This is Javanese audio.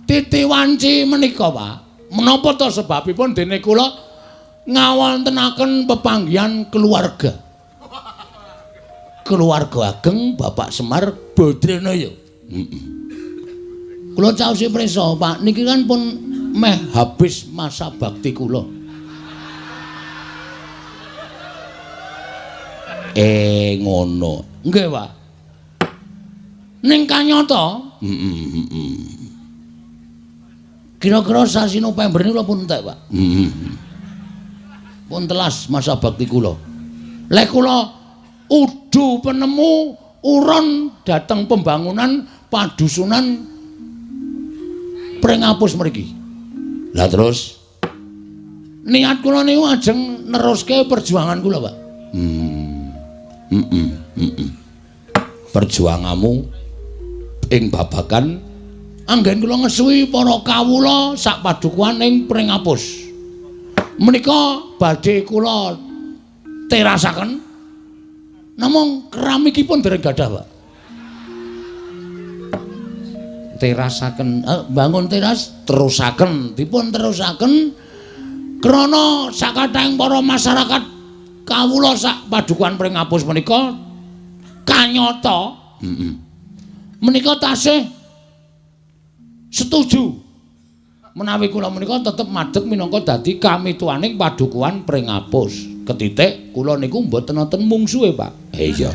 Titi wanci menika, Pak. Menapa to sebabipun dene kula ngawontenaken pepanggihan keluarga. Keluarga ageng Bapak Semar Badranaya. Heeh. Kula caosi prisa, Pak, niki kan pun meh habis masa bakti kula. Ngono. Nggih, Pak. Ning kanyata, heeh. Kira-kira sasi November niku pun entek, Pak. Heeh. Pun telas masa bakti kula. Lek kula udu penemu uron dateng pembangunan padusunan Pringapus mriki. Lah terus niat kula niku ajeng neruske perjuangan kula, Pak. Heeh. Perjuanganmu ing babagan anggen kula ngesuwi para kawula sak padukuhan ing Pringapus. Menika badhe kula terasaken namung keramikipun dereng gadah, Pak. Terasaken, bangun teras terusaken, dipun terusaken krana sakathahing para masyarakat kawula sak padukuhan Pringapus menika kanyata. Heeh. Menika tasih setuju menawi kula menika tetep madeg minangka dadi kamituwaning padukuhan Pringapus. Ketitik kula niku mboten wonten mungsuhe, Pak. Iya.